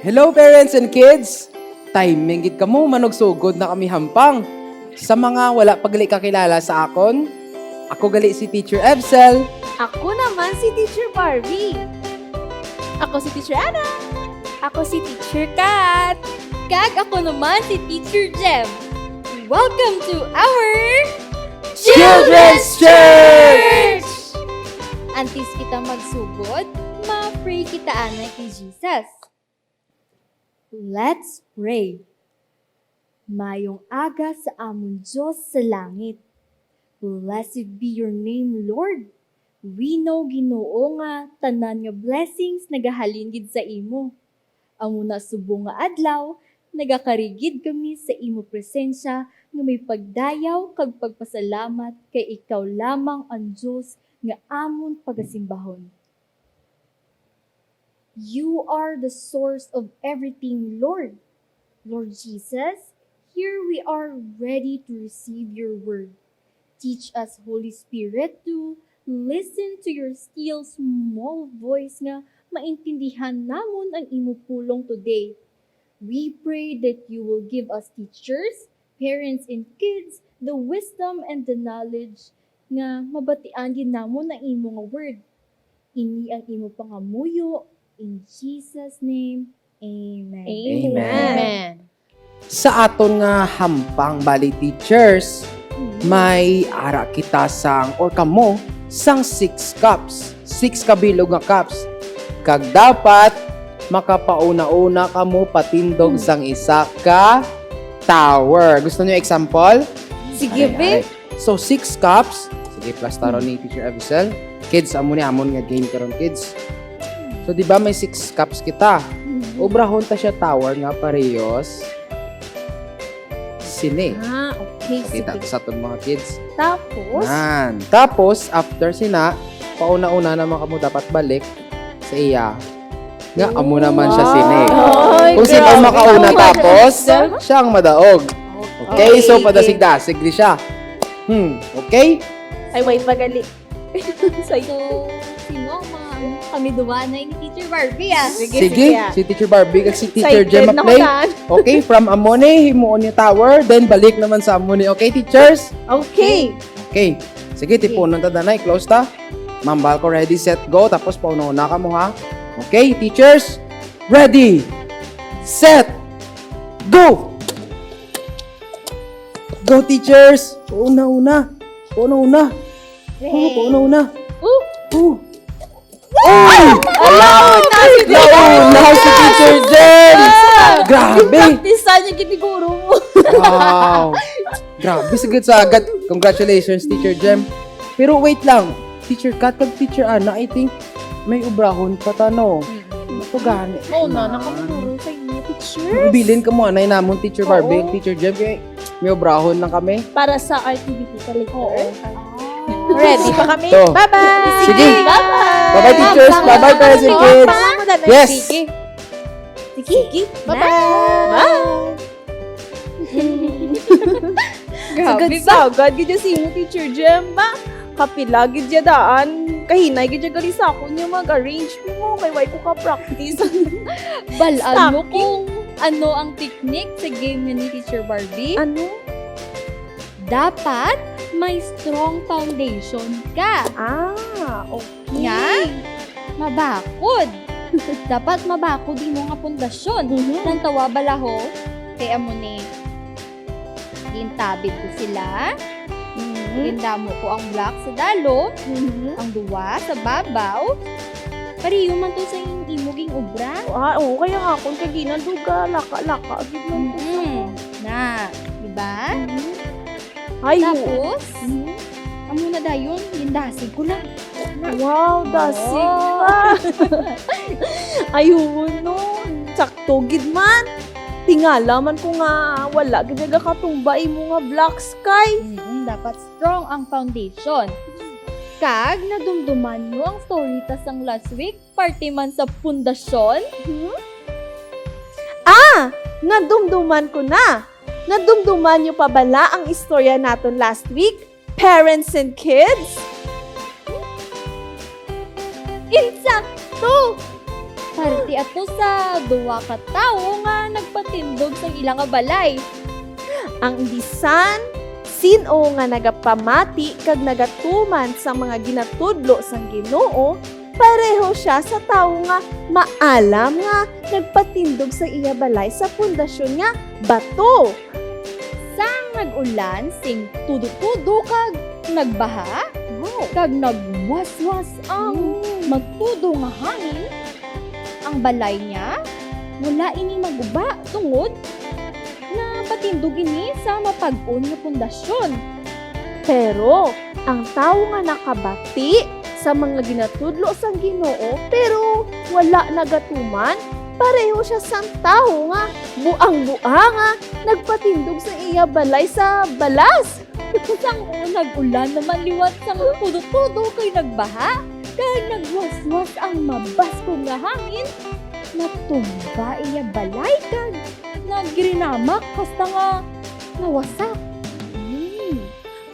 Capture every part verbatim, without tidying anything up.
Hello, parents and kids! Timing gid kamo, manugsugod na kami hampang. Sa mga wala pa gali kakilala sa akon, ako gali si Teacher Edsel. Ako naman si Teacher Barbie. Ako si Teacher Ana. Ako si Teacher Kat. Kag ako naman si Teacher Jem. Welcome to our Children's Church! Antes kita magsugod, ma-pray kita anay kay Jesus. Let's pray. Mayong aga sa amon Dios sa langit. Blessed be your name, Lord. We know, Ginoo, nga tanan nga blessings nagahalin gid sa imo. Amo na, subong nga adlaw, nagakari gid kami sa imo presensya nga may pagdayaw kag pagpasalamat, kay ikaw lamang ang Dios nga amon pagasimbahon. You are the source of everything, Lord. Lord Jesus, here we are, ready to receive your word. Teach us, Holy Spirit, to listen to your still small voice nga maintindihan namon ang imo pulong today. We pray that you will give us teachers, parents, and kids the wisdom and the knowledge nga mabatian gid namon ang imo nga word. Ini ang imo pangamuyo. In Jesus' name, amen. Amen. Amen. Sa aton nga hampang bali, teachers, may ara kita sang, or kamo, sang six cups. Six ka bilog nga cups. Kag dapat makapauna-una kamo patindog Hmm. sang isa ka tower. Gusto niyo example? Sige, Aray, be. aray. So, six cups. Sige, plastaron ni Teacher Edsel. Kids, amo ni amon nga game karon, kids. So, di ba may six cups kita? Mhm. Obrahon ta siya tower nga parehos sini. Ah, okay, Pakita sige. to sa aton mga kids. Tapos? Nan. Tapos, after sina, pauna-una naman kamo dapat balik sa iya. Nga, amo naman siya Wow. sini. Ay, Kung sino grabe. makauna Grabe. tapos, Grabe. siya ang madaog. Okay, Okay. so padasig-dasig ni siya. Hmm, okay? Ay, wait, magali. Sa So, sino ang mga, ano, kami duwa na ni Teacher Barbie, ah? Sige, Sige, sige, ah. si Teacher Barbie kag si Teacher Excited Gemma na ko play. na. Okay, from Amone, himuon ni tower, then balik naman sa Amone. Okay, teachers? Okay. Okay. Sige, Sige. tipunon ta danay, close ta. Mambal ko, ready, set, go. Tapos pauna-una kamo, ha? Okay, teachers? Ready, set, go! Go, teachers! Pauna-una! Pauna-una! Pauna-una! Oh! Oh! Ay! Nauna si Teacher Nauna si Teacher Jem! Grabe! Practice niya gid ni guro mo. Wow! Grabe, sagad-sagad. Congratulations, Teacher Jem. Pero wait lang, Teacher Kat kag Teacher Ana, I think may obrahon pa ta, no? Mm. Ito gani. Oo na, nakamuro sa inyo, teacher. Bilin kamo anay namon, Teacher Barbie, Oo. Teacher Jem, kay may obrahon lang kami. Para sa activity ka later. Oo. Ready pa kami. To. Bye-bye. Sige. Bye-bye. Bye-bye, teachers. Bye-bye, parents and kids. Yes. Sige. Sige. Bye-bye. Bye. Grabe ba? Sagad-sagad gid si imo, Teacher Jem, ba? Kapila gid ya daan. Kahinay gid ya gali sa akon nga mag-arrange mo kay wala ko ka-practice. Bal-an mo Stocking. kung ano ang technique sa game nga ni Teacher Barbie? Ano? Dapat may strong foundation ka. Ah, okay. Nga? Mabakod. Dapat mabakod imo nga pundasyon. Mhm. Tan-awa bala ho, kay amo ni, gintabid ko sila. Mhm. Gindamo ko ang block sa dalom, Mhm. ang duwa sa babaw. Pareho man to sa in-, imo ging obra. Ah, oo, kaya nga akon kay ginaduga, laka-laka, gid man to sa Mm-mm. Na, di ba? Mhm. Ay, oo. Tapos, Mhm. amo na dayon, gindasig ko lang. Wow, dasig Oh. pa. Ay, oo, no. Sakto gid man. Tingala man ko nga wala gid nagakatumba imo nga blocks kay. Mm, dapat strong ang foundation. Kag nadumduman nyo ang story ta sang last week, parte man sa pundasyon? Hmm? Ah! Nadumduman ko na! Nadumduman nyo pa bala ang istorya naton last week? Parents and kids? Insakto! Parte ato sa duha ka tawo nga nagpatindog sa ila nga balay. Ang bisan sin-o nga nagapamati kag nagatuman sa mga ginatudlo sang Ginoo, pareho sia sa tawo nga maalam nga nagpatindog sa iya balay sa pundasyon nga bato. Sang nag-ulan sing tudo-tudo kag nagbaha, Wow. kag nagwaswas ang Mm. magtudo nga hangin, ang balay niya wala ini maguba tungod napatindog ini sa mapag-on nga pundasyon. Pero ang tawo nga nakabati sa mga ginatudlo sang Ginoo, pero wala nagatuman, pareho sia sang tawo nga buang-buanga nagpatindog sa iya balay sa balas. Sang nag-ulan naman liwat sang tudo-tudo kay nagbaha, kag nagwaswas ang mabaskog nga hangin, natumba iya balay kag nagirinamak hasta nga nawasak. Hmm.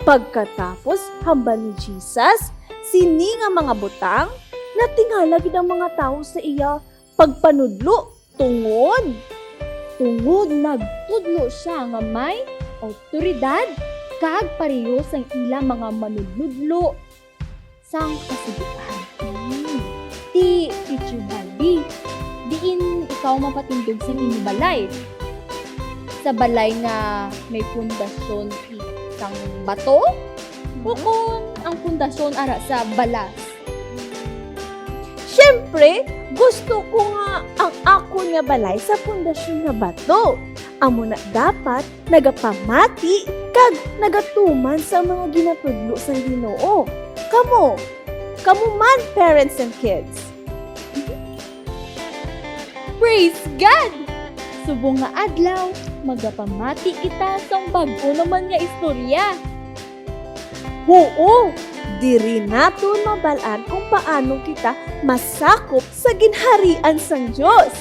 Pagkatapos hambal ni Jesus sini nga mga butang, natingala gid ang mga tawo sa iya pagpanudlo tungod tungod nagtudlo sia nga may awtoridad kag pareho sang ila mga manunudlo sang Kasugoan. Hmm. Ti Teacher Barbie, diin ikaw mapatindog sa imong balay? Sa balay nga may pundasyon sang bato? O kung ang pundasyon ara sa balas? Siyempre, gusto ko nga ang akon nga balay sa pundasyon nga bato. Amo na dapat nagapamati kag nagatuman sa mga ginatudlo sang Ginoo. Kamo, kamo man, parents and kids. Praise God! Subong nga adlaw, magapamati kita sang bag-o naman nga istorya. Huo, diri naton mabal-an kung paano kita masakop sa ginharian sang Dios.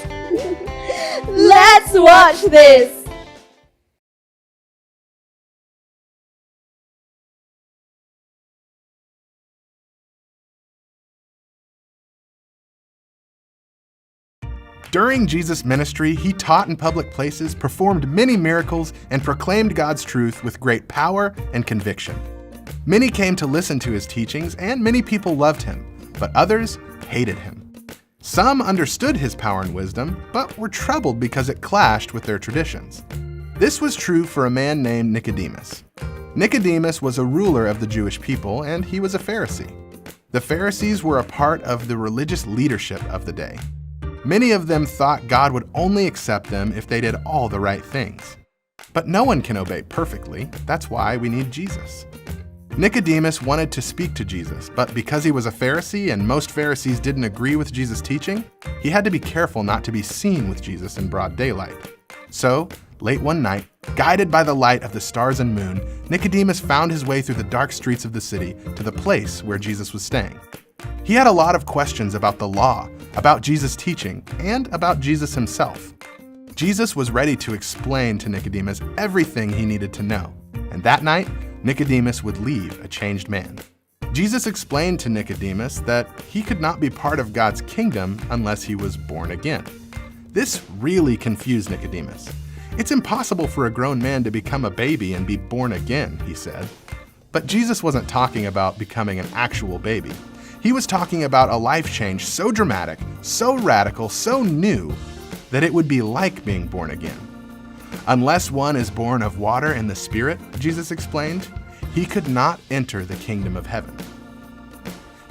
Let's watch this! During Jesus' ministry, he taught in public places, performed many miracles, and proclaimed God's truth with great power and conviction. Many came to listen to his teachings, and many people loved him, but others hated him. Some understood his power and wisdom, but were troubled because it clashed with their traditions. This was true for a man named Nicodemus. Nicodemus was a ruler of the Jewish people, and he was a Pharisee. The Pharisees were a part of the religious leadership of the day. Many of them thought God would only accept them if they did all the right things. But no one can obey perfectly. That's why we need Jesus. Nicodemus wanted to speak to Jesus, but because he was a Pharisee and most Pharisees didn't agree with Jesus' teaching, he had to be careful not to be seen with Jesus in broad daylight. So, late one night, guided by the light of the stars and moon, Nicodemus found his way through the dark streets of the city to the place where Jesus was staying. He had a lot of questions about the law, about Jesus' teaching, and about Jesus himself. Jesus was ready to explain to Nicodemus everything he needed to know, and that night, Nicodemus would leave a changed man. Jesus explained to Nicodemus that he could not be part of God's kingdom unless he was born again. This really confused Nicodemus. "It's impossible for a grown man to become a baby and be born again," he said. But Jesus wasn't talking about becoming an actual baby. He was talking about a life change so dramatic, so radical, so new, that it would be like being born again. "Unless one is born of water and the Spirit," Jesus explained, "he could not enter the kingdom of heaven."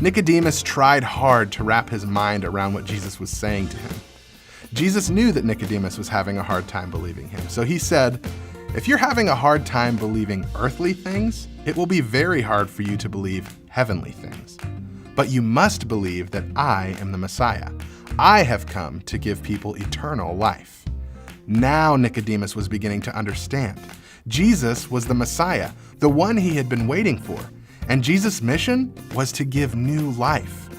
Nicodemus tried hard to wrap his mind around what Jesus was saying to him. Jesus knew that Nicodemus was having a hard time believing him, so he said, "If you're having a hard time believing earthly things, it will be very hard for you to believe heavenly things. But you must believe that I am the Messiah. I have come to give people eternal life." Now Nicodemus was beginning to understand. Jesus was the Messiah, the one he had been waiting for, and Jesus' mission was to give new life.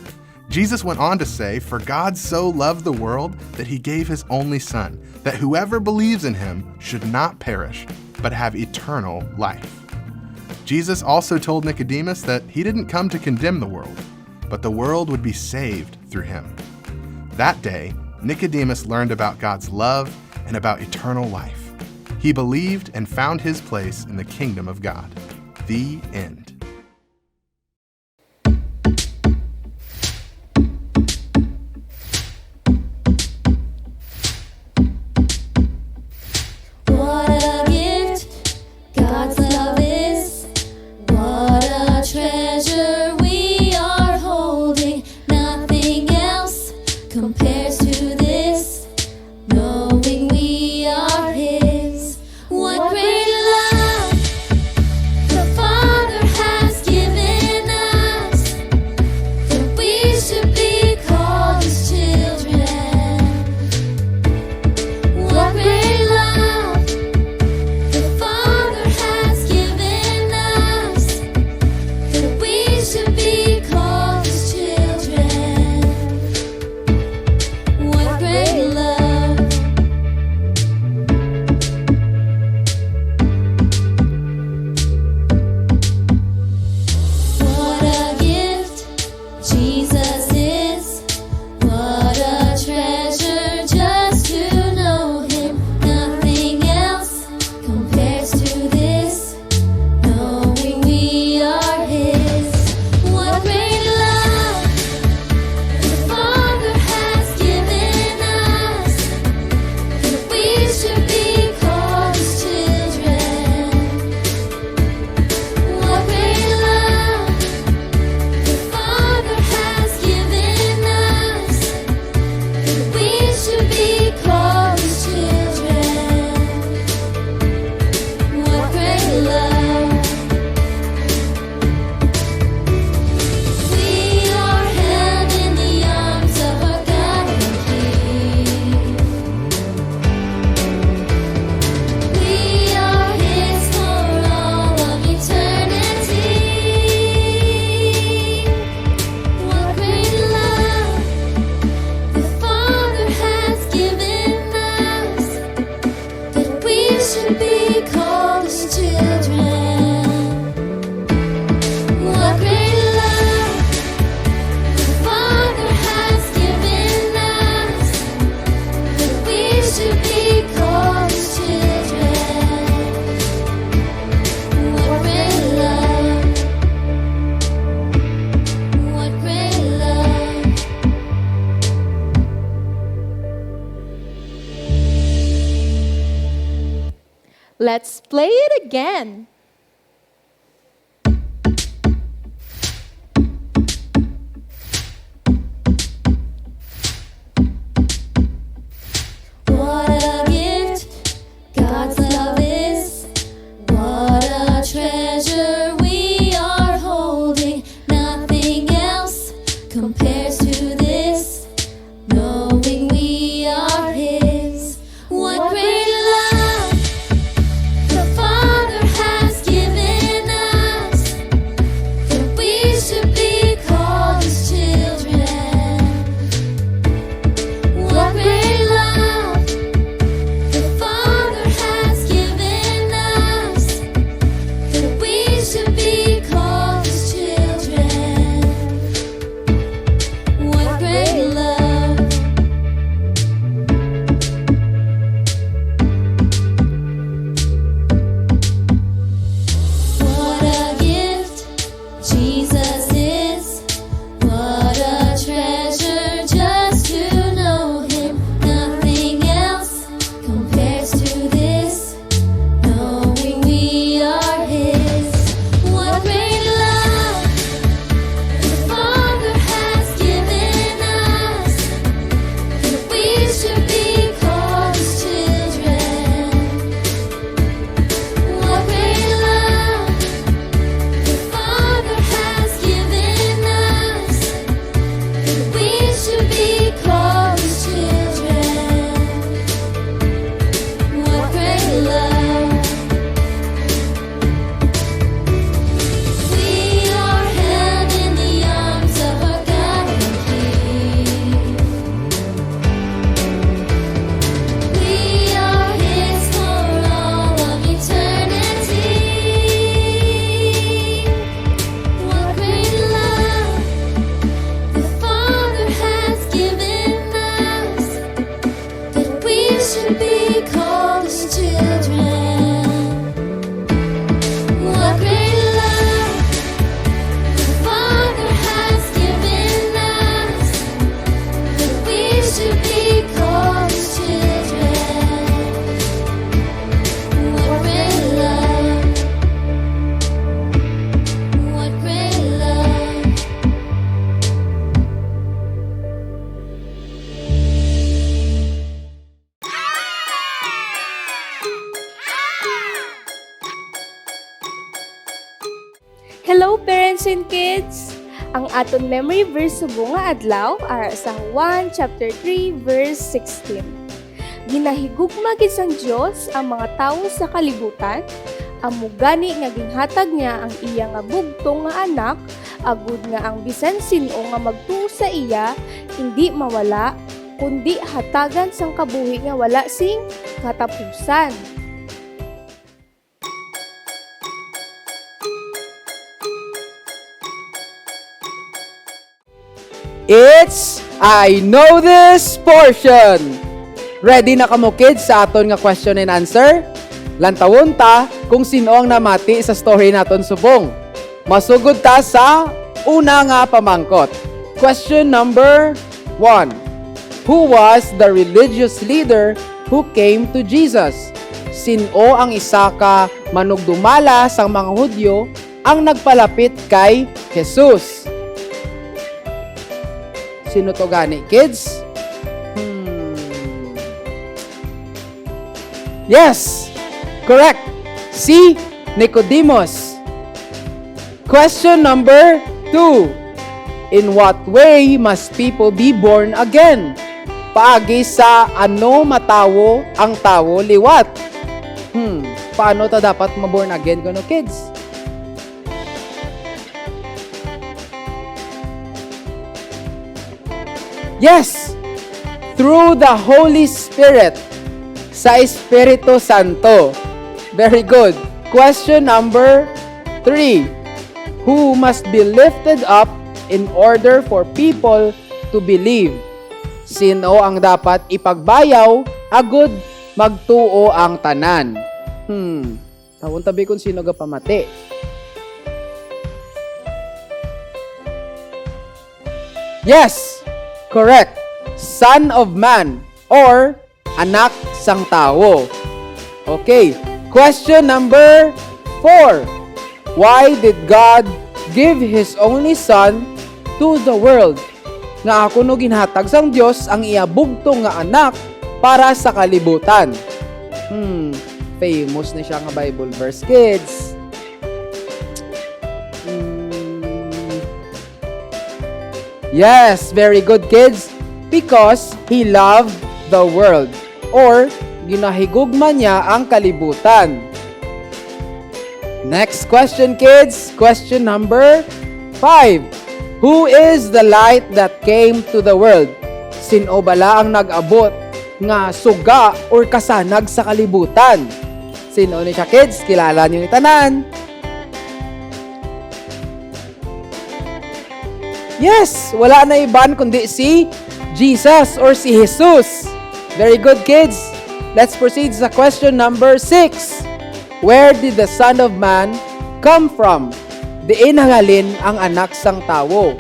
Jesus went on to say, "For God so loved the world that he gave his only Son, that whoever believes in him should not perish, but have eternal life." Jesus also told Nicodemus that he didn't come to condemn the world, but the world would be saved through him. That day, Nicodemus learned about God's love and about eternal life. He believed and found his place in the kingdom of God. The end. What a gift God's love is. What a treasure we are holding. Nothing else compares to this. Knowing we are His. What great love the Father has given us, that we should be called His children. What great love the Father has given us, that we should be called His children. What great love. What a gift Jesus is. What a treasure just to know Him. Nothing else compares to this. Knowing we are His. What great love the Father has given us, that we should be called His children. What great love the Father has given us, that we should be called His children. What great love. We are held in the arms of our God and King. We are His for all of eternity. What great love the Father has given us, that we should be called His children. What great love the Father has given us, that we should be called His children. What great love. What great love. Let's play it again. What a gift God's love is. What a treasure we are holding. Nothing else compares to this. Knowing we are His. What great love the Father has Hello, parents and kids! Ang aton memory verse subong nga adlaw ara sa Juan chapter three, verse sixteen. Ginahigugma gid sang Dios ang mga tawo sa kalibutan, amo gani nga ginhatag niya ang iya nga bugtong nga Anak, agud nga ang bisan sin-o nga magtuo sa iya indi mawala, kundi hatagan sang kabuhi nga wala sing katapusan. It's I Know This portion! Ready na kamo, kids, sa aton nga question and answer? Lantawon ta kung sin-o ang namati sa story naton subong. Masugod ta sa una nga pamangkot. Question number one. Who was the religious leader who came to Jesus? Sin-o ang isa ka manugdumala sang mga Hudiyo ang nagpalapit kay Jesus? Sino to gani, kids? Hmm. Yes! Correct! Si Nicodemus. Question number two. In what way must people be born again? Paagi sa ano matawo ang tawo liwat? Hmm, paano ta dapat ma-born again kuno, kids? Yes, through the Holy Spirit, sa Espiritu Santo. Very good. Question number three. Who must be lifted up in order for people to believe? Sino ang dapat ipagbayaw agud magtuo ang tanan? Hmm. Tawon tabi kung sino gapamati. Yes! Correct. Son of Man or Anak sang Tawo. Okay. Question number four. Why did God give His only Son to the world? Nga ako no ginhatag sang Dios ang iya bugtong nga Anak para sa kalibutan. Hmm, famous ni siya nga Bible verse, kids. Hmm. Yes, very good, kids. Because He loved the world, or ginahigugma niya ang kalibutan. Next question, kids. Question number five. Who is the light that came to the world? Sin-o bala ang nag-abot nga suga or kasanag sa kalibutan? Sin-o ni siya, kids? Kilala niyo ni tanan. Yes, wala na iban kundi si Jesus or si Jesus. Very good, kids. Let's proceed sa question number six. Where did the Son of Man come from? Diin naghalin ang Anak sang Tawo?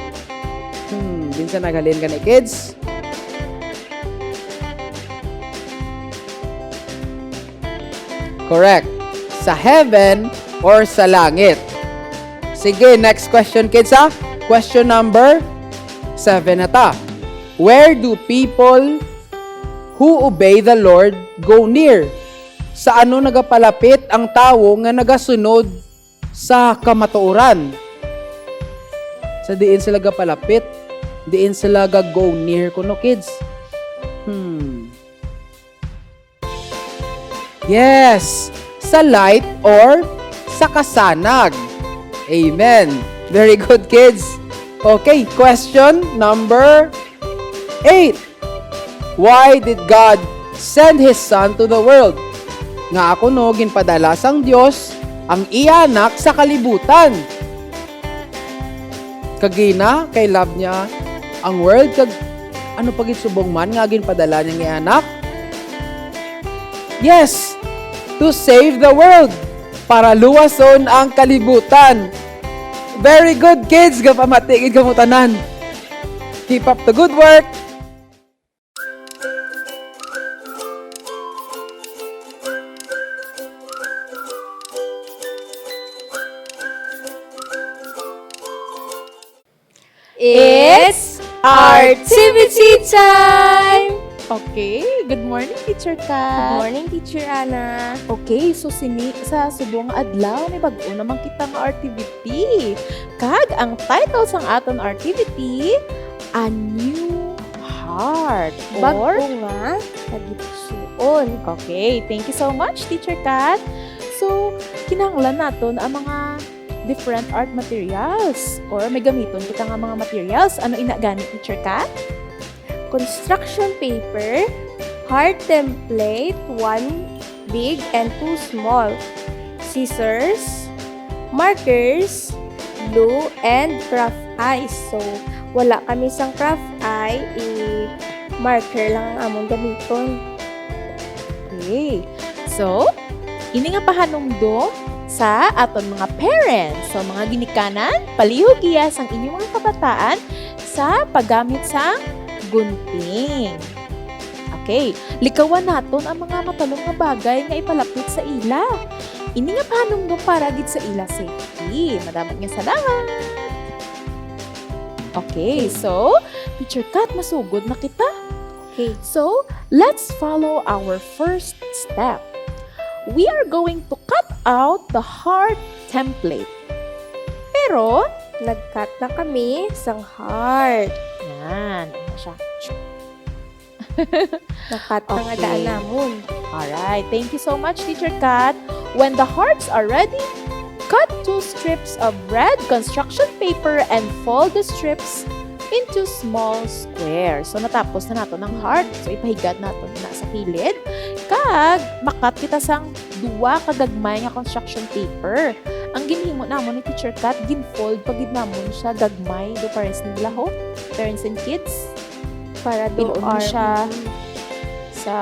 Hmm, diin sa naghalin gani, kids? Correct. Sa heaven or sa langit. Sige, next question, kids, ha? Question number seven na ta. Where do people who obey the Lord go near? Sa ano nagapalapit ang tawo nga nagasunod sa kamatuoran? Sa diin sila gapalapit? Diin sila ga-go near kuno, kids? Hmm. Yes, sa light or sa kasanag. Amen. Very good, kids. Okay, question number eight. Why did God send His Son to the world? Nga ako no, ginpadala sang Dios ang iya anak sa kalibutan. Kagina, kay love niya ang world, kag ano pa gid subong man nga ginpadala niya nga anak? Yes, to save the world, para luwason ang kalibutan. Very good, kids. Gapamati gid kamo tanan. Keep up the good work. It's Artivity time! Okay, good morning, Teacher Kat. Good morning, Teacher Ana. Okay, so sini sa subong nga adlaw may bag-o naman kita nga activity. Kag ang title sang aton activity, A New Heart. Or Bag-o nga tagipusoon. Okay, thank you so much, Teacher Kat. So, kinahanglan naton ang mga different art materials or may gamiton kita nga mga materials. Ano ina gani, Teacher Kat? Construction paper, heart template, one big and two small, scissors, markers, glue, and craft ice. So, wala kami sang craft eye, i-marker lang ang amon gamiton. Okay. So, ini nga pahanumdom sa aton mga parents. So, mga ginikanan, palihog giya sang inyong mga kabataan sa paggamit sang gunting. Okay, likawan naton ang mga matalom nga bagay nga ipalapit sa ila. Ini nga pahanumdom para gid sa ila safety. Madamo nga salamat. Okay, so, Teacher Kat, masugod na kita. Okay. So, let's follow our first step. We are going to cut out the heart template. Pero, Nag-cut na kami sang heart. Yan. Ano siya? Na-cut na nga Okay. daan namon. Alright. Thank you so much, Teacher Kat. When the hearts are ready, cut two strips of red construction paper and fold the strips into small squares. So, natapos na nato ng heart. So, ipahigad nato na sa kilid. Kag, makat kita sang duwa ka gagmay nga construction paper. Ang ginhimo namon ni Teacher Kat, ginfold pa gid namon siya gagmay do pares ni Blaho, parents and kids. Para do Pinuon mo arm. siya sa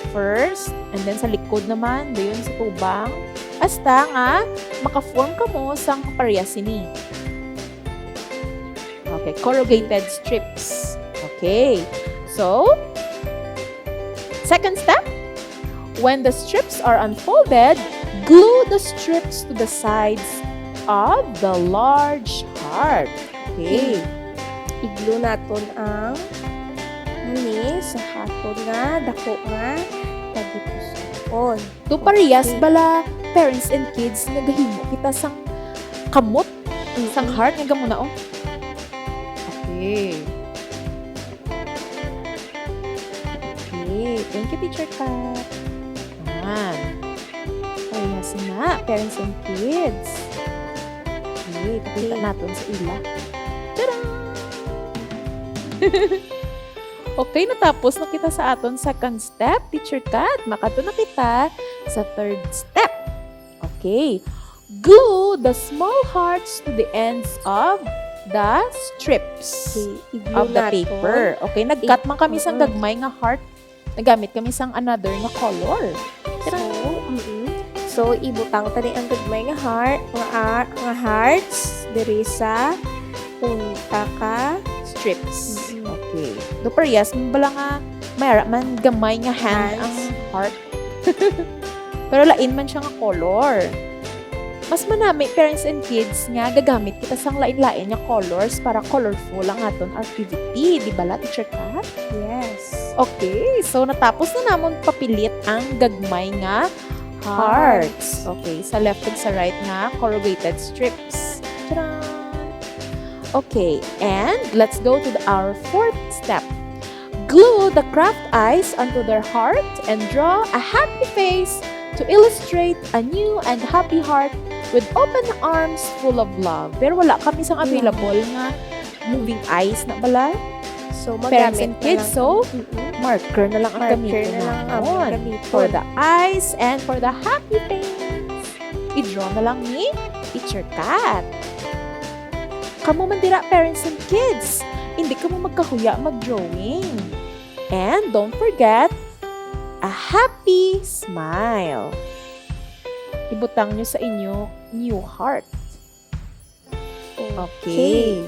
first, and then sa likod naman, dayon sa tubang. Hasta nga maka-form kamo sang parehas sini. Okay, corrugated strips. Okay. So, second step, when the strips are unfolded, glue the strips to the sides of the large heart. Okay. I-glue naton ang ini sa haton nga dako nga tagipusoon. Do parehas Okay. bala parents and kids nga gahimo kita sang kamot, sang Mm-mm. heart nga gamuna, oh. Okay. Okay. Thank you, Teacher Kat. Yan. Parehas na, parents and kids. Okay, pakita Okay. naton sa ila. Tada! Okay, natapos na kita sa aton second step, Teacher Kat. Makadto na kita sa third step. Okay. Glue the small hearts to the ends of the strips Okay, i-glue of the naton. Paper. Okay, nag-cut man kami sang Mm-mm. gagmay nga heart. Nagamit kami sang another nga color. So, mm-mm. So, ibutang ta ni ang gagmay nga heart, nga, a- nga hearts diri sa punta ka. Strips. Mm-mm. Okay. Do parehas man bala nga may ara man gamay nga hand Hands. Ang heart. Pero lain man siya nga color. Mas manami, parents and kids, nga gagamit kita sang lain-lain nga colors para colorful ang aton activity. Di bala, Teacher Kat? Yes. Okay, so natapos na namon papilit ang gagmay nga hearts. Okay, sa left ug sa right nga corrugated strips. Tcharan! Okay, and let's go to the, our fourth step. Glue the craft eyes onto their heart and draw a happy face to illustrate a new and happy heart with open arms full of love. Pero wala kami sang Yeah. Available nga moving eyes na bala. So, Parents magamit and na kids, lang so, ang- Mm-mm. Marker na lang ang Marker gamiton na lang ang namon. Gamiton. For the eyes and for the happy face. I-draw na lang ni Teacher Kat. Kamo man dira, parents and kids, hindi kamo magkahuya mag-drawing. And don't forget, a happy smile. Ibutang nyo sa inyo new heart. Okay.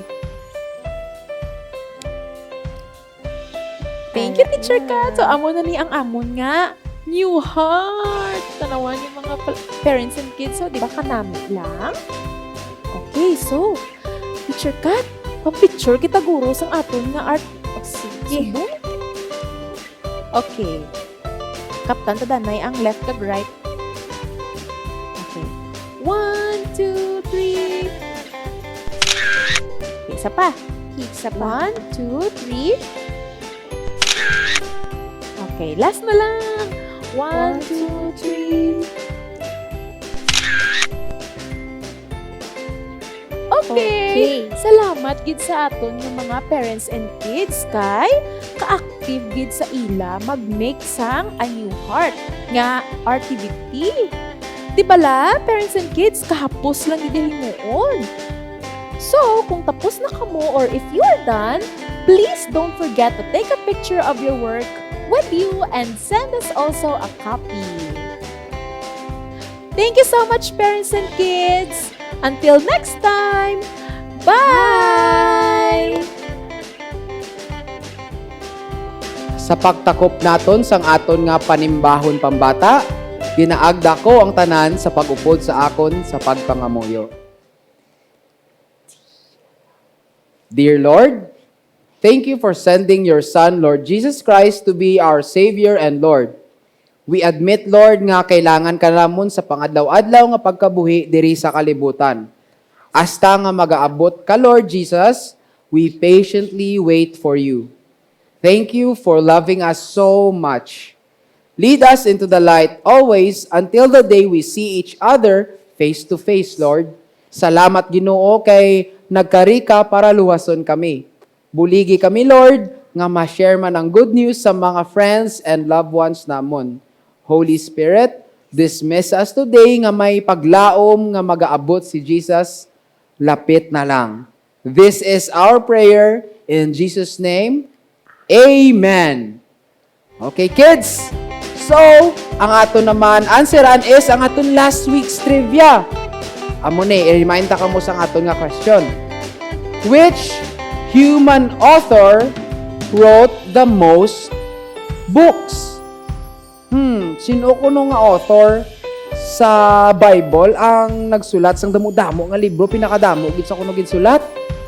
Thank you, Teacher Kat. So, amo na ni ang amon nga new heart. Tanawan yung mga pal- parents and kids. So, di ba kanami lang? Okay, so, Teacher Kat, pang-picture kita guro sang aton nga art. O, sige. Subong. Okay. Kaptan ta danay ang left kag right. Okay. One, two, three. Okay, isa pa. Isa pa. One, two, three. Okay, last na lang. One, two, three. Okay. Okay. Salamat gid sa aton nga mga parents and kids kay ka-active gid sa ila mag-make sang A New Heart nga activity. Di bala, parents and kids, kahapos lang gid himuon. So, kung tapos na kamo or if you are done, please don't forget to take a picture of your work with you and send us also a copy. Thank you so much, parents and kids. Until next time, bye! Sa pagtakop naton sang aton nga panimbahon pambata, ginaagda ko ang tanan sa pag-upod sa akon sa pagpangamuyo. Dear Lord, thank you for sending your Son, Lord Jesus Christ, to be our Savior and Lord. We admit, Lord, nga kailangan ka namon sa pangadlaw-adlaw nga pagkabuhi diri sa kalibutan. Hasta nga magaabot ka, Lord Jesus, we patiently wait for you. Thank you for loving us so much. Lead us into the light always until the day we see each other face to face, Lord. Salamat, Ginoo, kay nagkari ka para luwason kami. Buligi kami, Lord, nga ma-share man ang good news sa mga friends and loved ones namon. Holy Spirit, dismiss us today nga may paglaom nga magaabot si Jesus lapit na lang. This is our prayer in Jesus' name. Amen. Okay, kids. So, ang aton naman answeran is ang aton last week's trivia. Amo ni, i-remind ta kamo sa aton nga question. Which human author wrote the most books? Hmm, sino kuno nga author sa Bible ang nagsulat sang damo-damo nga libro, pinakadamo gid sa kuno ginsulat?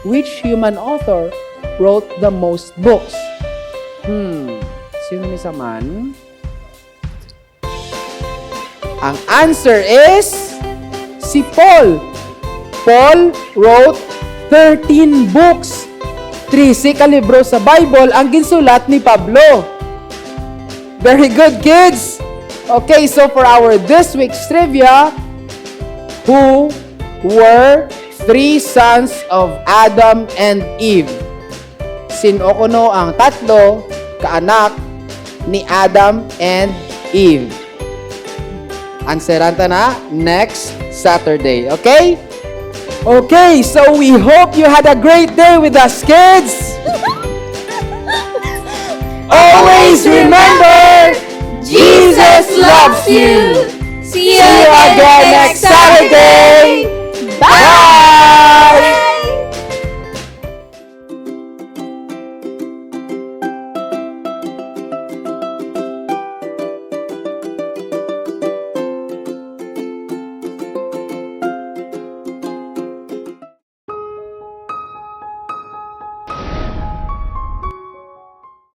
Which human author wrote the most books? Hmm, sino ni sa man? Ang answer is si Paul. Paul wrote thirteen books. Trese ka libro sa Bible ang ginsulat ni Pablo. Very good, kids! Okay, so for our this week's trivia, who were three sons of Adam and Eve? Sin-o kuno ang tatlo ka anak ni Adam and Eve? Answeran ta na next Saturday, okay? Okay, so we hope you had a great day with us, kids. Always remember, Jesus loves you. See you again next Saturday. Bye!